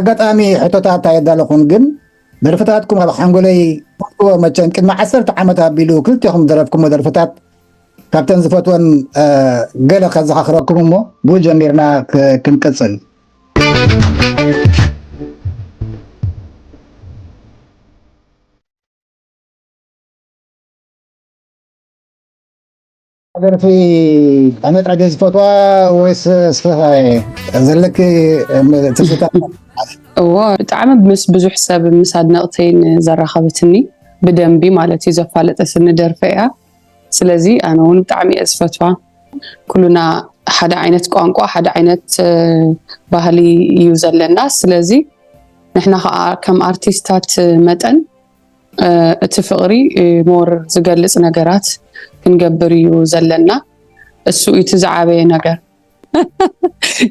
ኣጋጣሚ ሕቶታት ኣየዳለኹን፣ ግን ደርፍታትኩም ኣብ ሓንጎለይ ክፈትዎ፣ መቸም ቅድሚ ዓሰርተ ዓመት ኣቢሉ ክልቴኹም ዝደረፍኩሞ ደርፍታት ካብተን ዝፈትወን፣ እ፣ ገለ ከዘኻኽረኩም እሞ ብኡ ጀሚርና ክ-፣ ክንቅጽል። ደርፊ ኣመጣ ዝፈትዋ ወይስ ስፈፋ ዘለክ ትዝታ? እዎ፣ ብጣዕሚ ምስ ብዙሕ ሰብ፣ ምስ ኣድነቕተይን ዘራኸበትኒ፣ ብደንቢ ማለት እዩ ዘፋለጠትኒ ደርፊ እያ። ስለዚ ኣነ እውን ብጣዕሚ እየ ዝፈትዋ። ኩሉና ሓደ ዓይነት ቋንቋ፣ ሓደ ዓይነት፣ እ፣ ባህሊ እዩ ዘለና። ስለዚ ንሕና ከዓ ከም ኣርቲስታት መጠን፣ እ፣ እቲ ፍቕሪ፣ እ፣ ሞር ዝገልጽ ነገራት ክንገብር እዩ ዘለና። እሱ እዩ እቲ ዝዓበየ ነገር።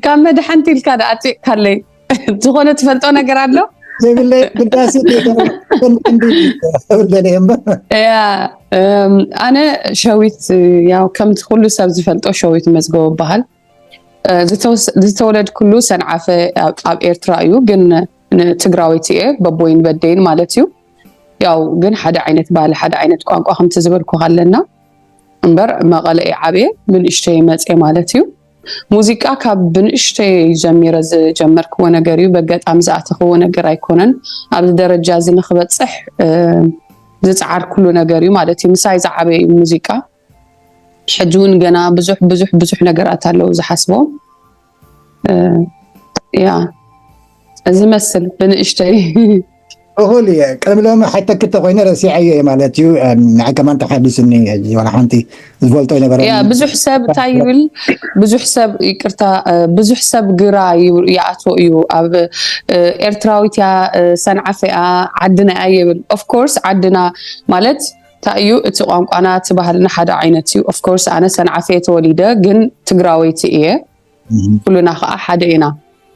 ካብ መድሓንቲ ኢልካ ደኣ ኣጽቂቕካለይ። ዝኾነ ትፈልጦ ነገር ኣሎ? የብለይ፣ ግዳሴ ዘይተረፈ ቀንዲ እብል ደለ እምበር። ያ፣ እም፣ ኣነ ሸዊት፣ ያው ከምቲ ኩሉ ሰብ ዝፈልጦ ሸዊት መዝገቦ እበሃል። እ፣ ዝተወስ-፣ ዝተወለድኩሉ ሰንዓፈ ኣብ፣ ኣብ ኤርትራ እዩ፣ ግን ንትግራወይቲ እየ፣ በቦይን በደይን ማለት እዩ። ያው ግን ሓደ ዓይነት ባህሊ፣ ሓደ ዓይነት ቋንቋ ከምቲ ዝበልኩኻ ኣለና። እምበር መቐለ እየ ዓብየ፣ ብንእሽተይ መፅየ ማለት እዩ። ሙዚቃ ካብ ብንእሽተይ ጀሚረ ዝጀመርክዎ ነገር እዩ። በገጣሚ ዝኣተኽዎ ነገር ኣይኮነን። ኣብዚ ደረጃ እዚ ንክበፅሕ፣ እ፣ ዝፀዓርኩሉ ነገር እዩ ማለት እዩ። ምሳይ ዝዓበየ እዩ ሙዚቃ። ሕጂ እውን ገና ብዙሕ፣ ብዙሕ፣ ብዙሕ ነገራት ኣለዉ ዝሓስቦም። እ፣ ያ፣ እዚ መስል ብንእሽተይ። እኹል እየ። ቅድሚ ሎሚ ሓተኪ ተኾይነ ረሲዐዮ እየ ማለት እዩ። እ፣ ንዓይ ከማን ተሓዲስኒ፣ ሕጂ ዋላ ሓንቲ ዝፈልጦ ኣይነበረን። ያ፣ ብዙሕ ሰብ እንታይ ይብል? ብዙሕ ሰብ፣ ይቅርታ፣ እ፣ ብዙሕ ሰብ ግራ ይ-፣ ይኣትዎ እዩ። ኣብ፣ እ፣ ኤርትራዊት እያ፣ እ፣ ሰንዓፈ እያ፣ ዓድና እያ ይብል። ኦፍ ኮርስ ዓድና ማለት እንታይ እዩ? እቲ ቋንቋና፣ እቲ ባህልና ሓደ ዓይነት እዩ። ኦፍ ኮርስ ኣነ ሰንዓፈ እየ ተወሊደ፣ ግን ትግራወይቲ እየ። እም። ኩሉና ከዓ ሓደ ኢና፣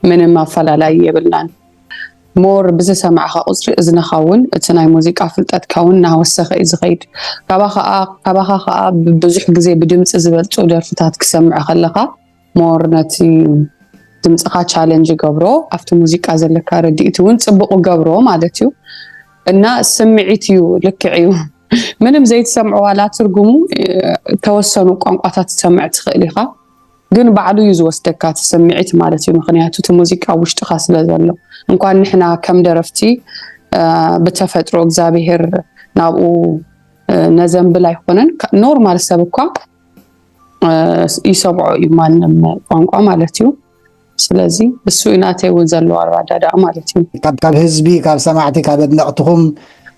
ምንም ኣፈላላይ የብልናን። ሞር ብዝሰማዕኻ ቁፅሪ እዝንኻ እውን እቲ ናይ ሙዚቃ ፍልጠትካ እውን እናወሰኸ እዩ ዝኸይድ። ካባኻ ከዓ፣ ካባኻ ከዓ ብዙሕ ግዜ ብድምፂ ዝበልፁ ደርፍታት ክሰምዕ ከለኻ ሞር ነቲ ድምፅኻ ቻለንጅ ይገብሮ፣ ኣብቲ ሙዚቃ ዘለካ ርድኢት እውን ፅቡቕ ይገብሮ ማለት እዩ። እና ስምዒት እዩ፣ ልክዕ እዩ። ምንም ዘይትሰምዖ ዋላ ትርጉሙ፣ እ፣ ተወሰኑ ቋንቋታት ትሰምዕ ትኽእል ኢኻ፣ ግን ባዕሉ እዩ ዝወስደካ እቲ ስምዒት ማለት እዩ። ምኽንያቱ እቲ ሙዚቃ ውሽጥኻ ስለ ዘሎ፣ እንኳን ንሕና ከም ደረፍቲ፣ እ፣ ብተፈጥሮ እግዚኣብሄር ናብኡ፣ እ፣ ነዘንብል ኣይኮነን። ካ-፣ ኖርማል ሰብ እኳ፣ እ፣ ይሰምዖ እዩ ማንም ቋንቋ ማለት እዩ። ስለዚ እሱ እዩ ናተይ እውን ዘለዎ ኣረዳድኣ ማለት እዩ። ካብ፣ ካብ ህዝቢ፣ ካብ ሰማዕቲ፣ ካብ ኣድነቕትኹም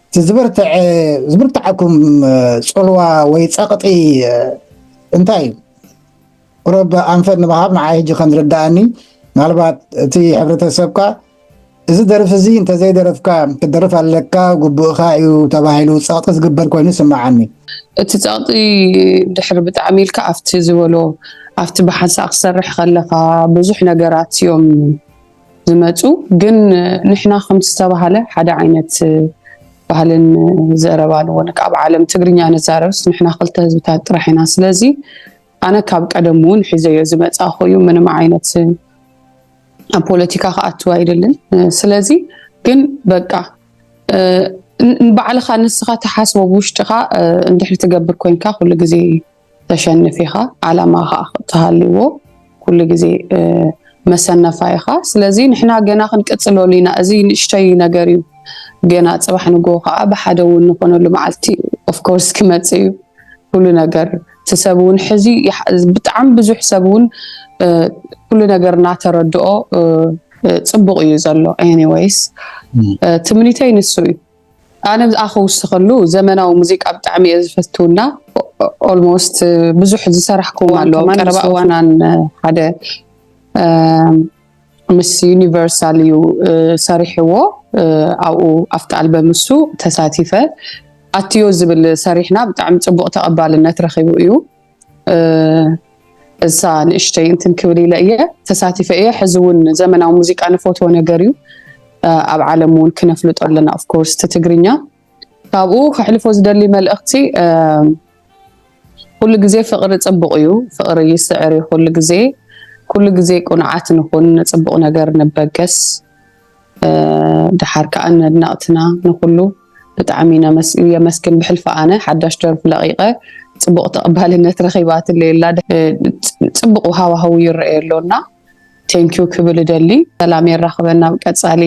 እቲ ዝብርትዐ-፣ ዝብርትዓኩም፣ እ፣ ጽልዋ ወይ ጸቕጢ፣ እ፣ እንታይ እዩ? ቁሩብ ኣንፈት ንምሃብ ንዓይ ሕጂ ከም ዝርድኣኒ፣ ምናልባት እቲ ሕብረተሰብካ እዚ ደርፊ እዚ እንተዘይደረፍካ፣ ክትደርፍ ኣለካ፣ ግቡእኻ እዩ ተባሂሉ ጸቕጢ ዝግበር ኮይኑ ይስምዓኒ። እቲ ጸቕጢ ድሕሪ ብጣዕሚ ኢልካ ኣብቲ ዝበሎ፣ ኣብቲ ብሓንሳእ ክሰርሕ ከለኻ ብዙሕ ነገራት እዮም ዝመጹ። ግን ንሕና ከምቲ ዝተባህለ ሓደ ዓይነት ባህልን ዘረባን እውን ኣብ ዓለም ትግርኛ ንዛረብስ ንሕና ክልተ ህዝብታት ጥራሕ ኢና። ስለዚ ኣነ ካብ ቀደም እውን ሒዘዮ ዝመጻእኹ እዩ። ምንም ዓይነት ኣብ ፖለቲካ ክኣትው ኣይደልን። ስለዚ ግን በቃ፣ እ፣ ን-፣ ንባዕልኻ ንስኻ ትሓስቦ ብውሽጥኻ፣ እ፣ እንድሕር ትገብር ኮንካ ኩሉ ግዜ ተሸንፍ ኢኻ። ዓላማ ኸዓ ክትሃልዎ ኩሉ ግዜ፣ እ፣ መሰነፋ ኢኻ። ስለዚ ንሕና ገና ክንቅጽለሉ ኢና። እዚ ንእሽተይ ነገር እዩ። ገና ጽባሕ ንግሆ ኸዓ ብሓደ እውን ንኾነሉ መዓልቲ ኦፍኮርስ ክመጽእ እዩ። ኩሉ ነገር እቲ ሰብ እውን ሕዚ ይሓ-፣ ብጣዕሚ ብዙሕ ሰብ እውን፣ እ፣ ኩሉ ነገር እናተረድኦ፣ እ፣ እ፣ ጽቡቕ እዩ ዘሎ። ኤኒዌይስ፣ ም። እ፣ ትምኒተይ ንሱ እዩ። ኣነ ኣብ ክውስኸሉ ዘመናዊ ሙዚቃ ብጣዕሚ እየ ዝፈትውና። ኦ-፣ ኦልሞስት፣ እ፣ ብዙሕ ዝሰራሕኩም እዋን ኣለዎ። ኣብ ከማን ቀረባ ምስኡ እዋን ኣን-፣ ሓደ፣ እ፣ ምስ ዩኒቨርሳል እዩ፣ እ፣ ሰሪሕዎ። እ፣ ኣብኡ ኣብቲ ኣልበም እሱ ተሳቲፈ። ኣትዮ ዝብል ሰሪሕና ብጣዕሚ ጽቡቕ ተቐባልነት ረኺቡ እዩ። እ፣ እዛ ንእሽተይ እንትን ክብል ኢለ እየ ተሳቲፈ እየ። ሕዚ እውን ዘመናዊ ሙዚቃ ንፈትዎ ነገር እዩ። እ፣ ኣብ ዓለም እውን ክነፍልጦ ኣለና። ኦፍኮርስ፣ እቲ ትግርኛ ካብኡ ከሕልፎ ዝደሊ መልእኽቲ፣ እ፣ ኩሉ ግዜ ፍቕሪ ጽቡቕ እዩ። ፍቕሪ ይስዕር እዩ ኩሉ ግዜ። ኩሉ ግዜ ቁኑዓት ንኹን፣ ንጽቡቕ ነገር ንበገስ። ደሓር ከዓ ነድናቕትና ንኩሉ ብጣዕሚ ነመስ- የመስግን። ብሕልፊ ኣነ ሓዳሽ ደርፊ ለቒቐ ጽቡቕ ተቐባልነት ረኺባትለይ ኣላ። ጽቡቕ ሃዋህው ይረኣየ ኣሎና። ቴንኪዩ ክብል እደሊ። ሰላም የራኽበና ኣብ ቀጻሊ።